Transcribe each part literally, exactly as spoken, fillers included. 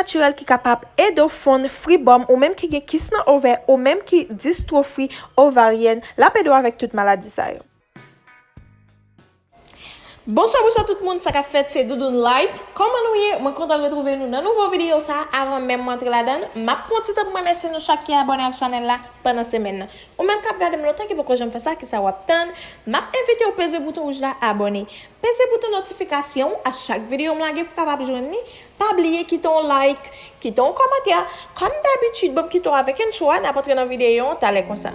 natirèl ki kapab ede w fonn fribòm, ou menm ki gen kis nan ovè, ou menm ki distwofi ovaryèn, l ap ede w avèk tout maladi sa yo. Bonswa, bonswa tout moun, sa k ap fèt, se Doudoune Life. Kòman nou ye? Mwen kontan retwouve nou nan nouvo videyo sa. Avan menm mwen antre ladan l, m ap pran ti tan pou m remèsye nou chak ki abòne ak chanèl la pandan semèn nan. Ou menm k ap gade m lontan ki poko janm fè sa, kisa w ap tann? M ap envite w peze bouton wouj la, abòne. Peze bouton notifikasyon a chak videyo m lage pou w kapab jwenn li. Pa bliye kite yon like, kite yon kòmantè. Kòm dabitid, ban m kite w avèk entwo a, n ap antre nan videyo an talè konsa.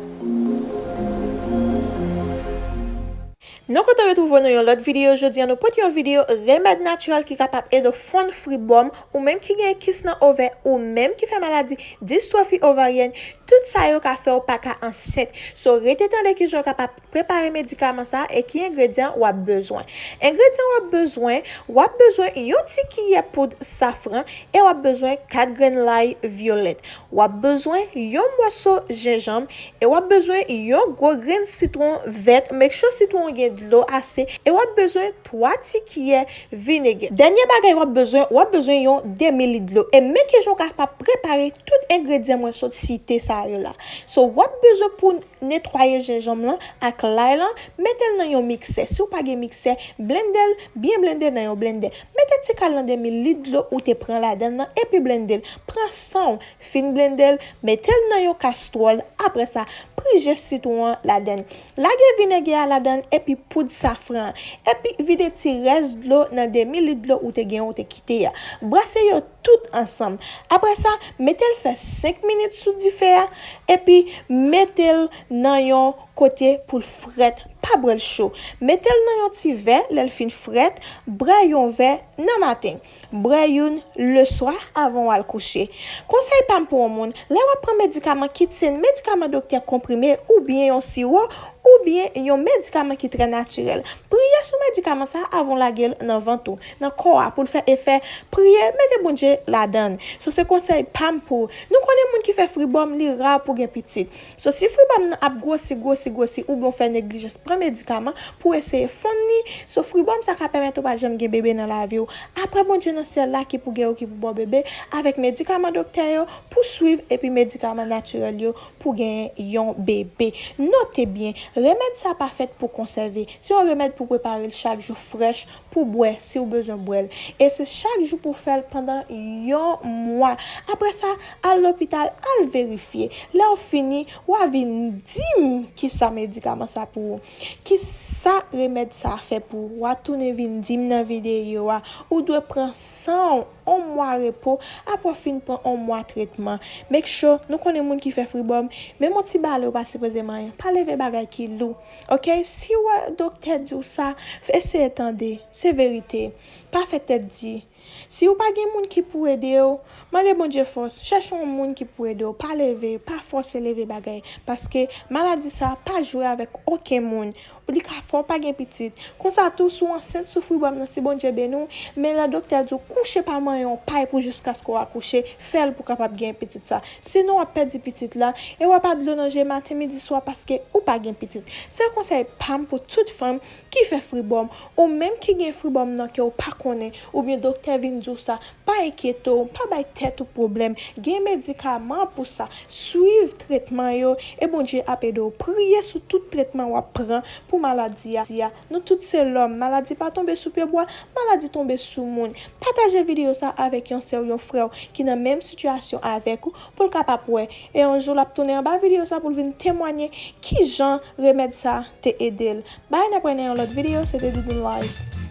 Nou kontan retwouve w nan yon lòt videyo. Jodi a, nou pote yon videyo remèd natirèl ki kapab ede w fonn fribòm, ou menm ki gen kis nan ovè, ou menm ki fè maladi distwofi ovaryèn, tout sa yo ka fè w pa ka ansent. So, rete tande kijan w kapab prepare medikaman sa a e ki engredyan w ap bezwen. Engredyan w ap bezwen, w ap bezwen yon ti kiyè poud safran e w ap bezwen kat grenn lay vyolèt. W ap bezwen yon mòso jenjanm e w ap bezwen yon gwo grenn sitwon vèt. Make sure sitwon an gen dlo ase. E w ap bezwen twa ti kiyè vinèg. Dènye bagay w ap bezwen, w ap bezwen yon demi lit dlo. E men kijan w kapab prepare tout engredyan mwen sot site sa yo la. So, w ap bezwen pou netwaye jenjanm lan ak lay lan, mete l nan yon miksè. Si w pa gen miksè, blende l, byen blende nan yon blendè. Mete ti kal nan demi lit dlo ou te pran ladan l lan, epi blende l. Pran san w, fin blende l, mete l nan yon kastwòl. Apre sa, prije sitwon an ladan l. Lage vinèg a ladan l, epi poud safran an. Epi vide ti rès dlo nan demi lit dlo ou te gen, ou te kite a. Brase yo tout ansanm. Apre sa, mete l fè senk minit sou dife a, epi mete l nan yon kote pou l frèt. Pa bwè l cho. Mete l nan yon ti vè, lè l fin frèt, bwè yon vè nan maten. Bwè youn leswa avan w al kouche. Konsèy pa m pou yon moun, lè w ap pran medikaman, kit se medikaman doktè konprime oubyen yon siwo, oubyen yon medikaman ki trè natirèl. Priye sou medikaman sa avan w lage l nan vant ou, nan kò a, pou l fè efè. Priye, mete Bondye ladan l. So, se konsèy pa m pou ou. Nou konnen moun ki fè fribòm, li ra pou gen pitit. So, si fribòm nan ap gwosi, gwosi, gwosi, oubyen w fè neglijans pran medikaman pou w eseye fonn li, so, fribòm sa ka pèmèt ou pa janm gen bebe nan lavi w. Apre Bondye nan syèl la ki pou gen ou, ki pou ba w bebe, avèk medikaman doktè yo pou swiv epi medikaman natirèl yo pou genyen yon bebe. Note byen, remèd sa pa fèt pou konsève. Se yon remèd pou prepare l chak jou frèch pou bwè, si w bezwen bwè l. E se chak jou pou w fè l pandan yon mwa. Apre sa, al lopital, al verifye. Lè w fini, w a vin di m kisa medikaman sa pou ou. Kisa remèd sa fè pou ou. W a tounen vin di m nan videyo a. Ou dwe pran san w, yon mwa repo, apre w fin pran yon mwa tretman. Make sure, nou konnen moun ki fè fribòm, menm yon ti bale w pa sipoze manyen. Pa leve bagay ki lou. Oke? Si w wè doktè di w sa, eseye tande. Se verite. Pa fè tèt di. Si w pa gen moun ki pou ede w, mande Bondye fòs. Chèche yon moun ki pou ede w. Pa leve, pa fòse leve bagay. Paske maladi sa pa jwe avèk okenn moun. Li ka fè w pa gen pitit. Konsa tou, si w ansent sou fribòm nan, si Bondye beni w, men lè doktè di w kouche pa manyen yon pay pou jiskaske w akouche, fè l pou w kapab gen pitit sa. Sinon, w ap pèdi pitit la, e w ap a dlo nan je maten, midi, swa paske ou pa gen pitit. Se konsèy pa m pou tout fanm ki fè fribòm, ou menm ki gen fribòm nan ke w pa konnen, oubyen doktè vin di w sa, pa enkyete w, pa bay tèt ou pwoblèm. Gen medikaman pou sa. Swiv tretman yo, e Bondye ap ede w. Priye sou tout tretman w ap pran pou maladi a. Nou tout se lòm. Maladi pa tonbe sou pye bwa, maladi tonbe sou moun. Pataje videyo sa avèk yon sè w, yon frè w ki nan menm sitiyasyon avèk ou, pou l kapab wè. E yon jou, l ap tounen anba videyo sa pou l vin temwanye kijan remèd sa te ede l. Bye, n ap wè nan yon lòt videyo. Se te Doudoune Life.